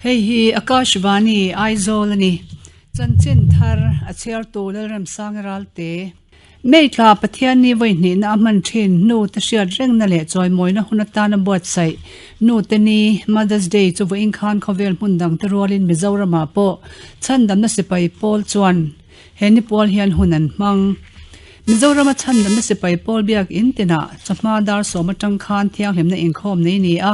Hei hi Akashvani Aizawl a ni. Chanchin thar a chhiartu Lalremsanga Ralte. May thla Pathianni vawi hnihna a hman thin nu te hriat rengna leh chawimawina hun atana buatsaih Nu te ni, Mother's Day, chu vawiin khan khawvel hmun dang te rualin Mizoramah pawh chhandamna sipai pawl chuan he ni pual hian hun an hmang. Mizorama chhandamna sipai pawl biak in tinah chawhma dar sawm atang khan thianghlimna inkhawm nei ni a.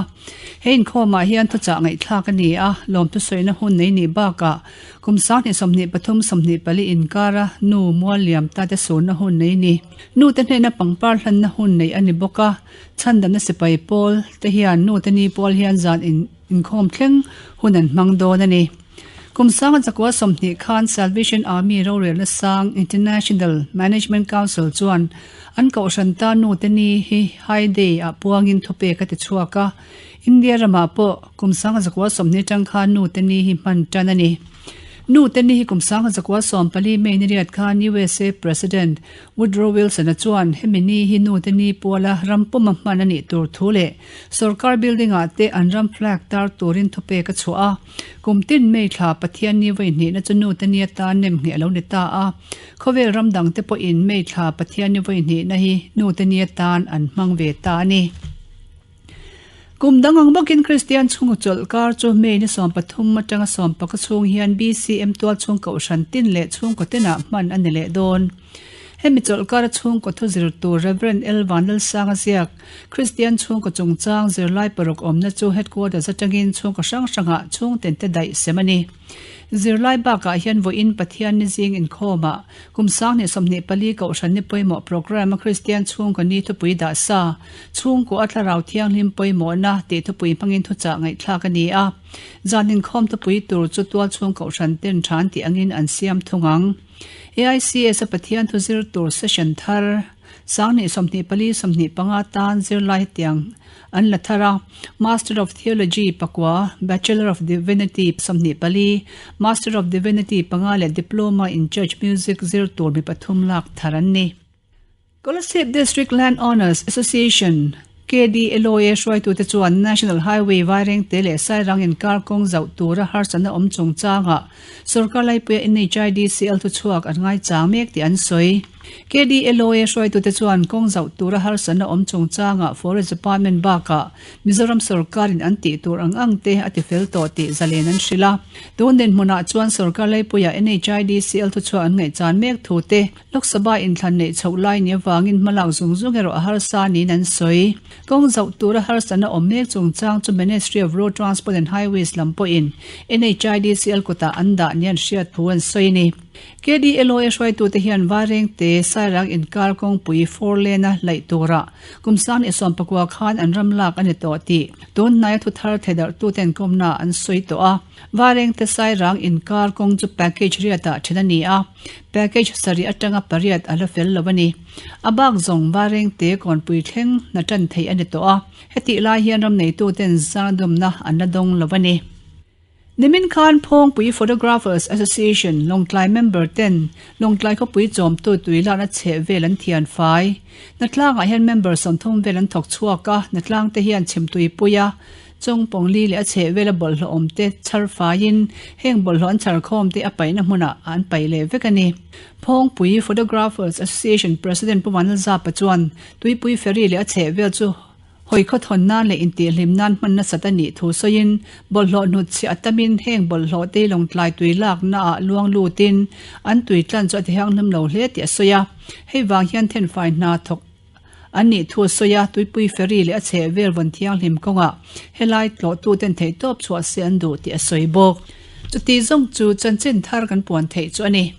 He inkhawmah hian thuchah ngaihthlak a ni a, lawmthu sawina hun nei nih bakah kum 2023 24 inkara nu mual liam ta te surna hun nei ni. Nute hnena pangpar hlanna hun neih a ni bawk a, chhandamna sipai pawl te hian nute ni pawl hian zan in inkhawm thleng hun an hmang dawn a ni. Kum sanga chakua 20 khan Salvation Army rorelna sang International Management Council chuan an kohhran ta nute ni hi High Day ah puangin thupek a ti chhuak a. India ramah pawh kum sanga chakua 20 atang khan nute ni hi hman tan a ni. Nute ni hi kum sanga chakua 14 May ni riat khan USA President Woodrow Wilson-a chuan hemi ni hi nute ni puala ram puma hman a nih tur thu leh Sorkar building ah te an ram flag tar turin thupek a chhuah a. Kum tin May thla Pathian ni vawi hnihna chu nute ni atan nem ngheh a lo ni ta a. Khawvel ram dang te pawhin May thla Pathian ni vawi hnihna hi nute ni atan an hmang ve ta a ni. Kum dang ang bawkin Kristian chhunga chawlh kar chu May ni 13 atanga 14 chhung hian BCM tual chhung kohhran tin leh chhungkaw tinah hman a ni leh dawn. Hemi chawlh kara chhungkaw thu zir tur Rev. L. Vanlalsanga ziak Kristian chhungkaw chungchang zirlai paruk awmna chu Headquarters atangin chhungkaw hrang hrangah chhungten te daih sem a ni. Zirlai bakah hian vawiin Pathian ni zing inkhawmah kum 2024 kohhran ni pawimawh programme a Kristian chhungkaw ni thupui dah sa chhungkaw a thlarau thianghlim pawimawhna tih thupui hmangin thuchah ngaihthlak a ni a. Zan inkhawm thupui tur chu tual chhung kohhran ten than tih angin an siam thung ang. AICS a Pathian thu zir tur session thar 2024 25 tan zirlai hetiang an la thar a, Master of Theology pakua, Bachelor of Divinity 24, Master of Divinity panga leh Diploma in Church Music zir tur mi pathum lak thar an ni. Kolasib District Land Owners Association, KDLOA, hruaitute chuan National Highway Vairengte leh Sairang inkar kawng zauh tura harsatna awm chungchangah sorkar laipuia NHIDCL thuchhuak an ngaichang mek tih an sawi. KDLOA hruaitute chuan kawng zauh tura harsatna awm chungchangah Forest Department bakah Mizoram sorkarin an tih tur ang ang te a ti fel tawh tih zalen an hrilh a. Tun dinhmunah chuan sorkar laipuia NHIDCL thuchhuak an ngaihchan mek thu te Lok Sabha inthlan neih chhoh lai ni avangin hmalak zung zung erawh a harsa niin an sawi. Kawng zauh tura harsatna awm mek chungchang chu Ministry of Road Transport and Highways lam pawhin NHIDCL kutah an dah ni an hriat thu an sawi a ni. KDLOA hruaitute hian Vairengte Sairang inkar kawngpui four lane-a laih turah kum 2019 khan an ram lak a ni tawh tih tun hnaia thuthar theidarhtute inkawmna an sawi tawh a. Vairengte Sairang inkar kawng chu package riatah then a ni a. Package sarih atanga pariat a la fel lo a ni. A bak zawng Vairengte kawnpui thleng hna tan theih a ni tawh a, hetih lai hian ram neituten zangdawmna an la dawng lo a ni. Nimin khan Phawngpui Photographers Association Lawngtlai member ten Lawngtlai khawpui chawmtu tui lakna chheh vel an thian fai. Hnatlangah hian member 30 vel an thawk chhuak a, hnatlangte hian chhimtui pui a, Chawngpawng li leh a chheh vela bawlhhlawh awm te chhar faiin heng bawlhhlawh an chhar khawm te a paihna hmunah an paih leh vek a ni. Phawngpui Photographers Association President Pu Vanlalzapa chuan Tuipui Ferry leh a chheh vel chu hawi khawthawn nan leh intihhlim nan hman nasat a nih thu sawiin bawlhhlawh hnutchhiah a tamin heng bawlhhlawh te lawngtlai tui lakna ah luang lutin an tui tlan chu a tihanghlum lo hle tih a sawi a. Hei vang hian thenfai hna thawk An nih thu a sawi a, Tuipui Ferry leh a chheh vel vawn thianghlim kawngah helai tlawhtuten theihtawp chhuah se an duh tih a sawi bawk. Chuti zawng chu chanchin thar kan puan theih chu a ni.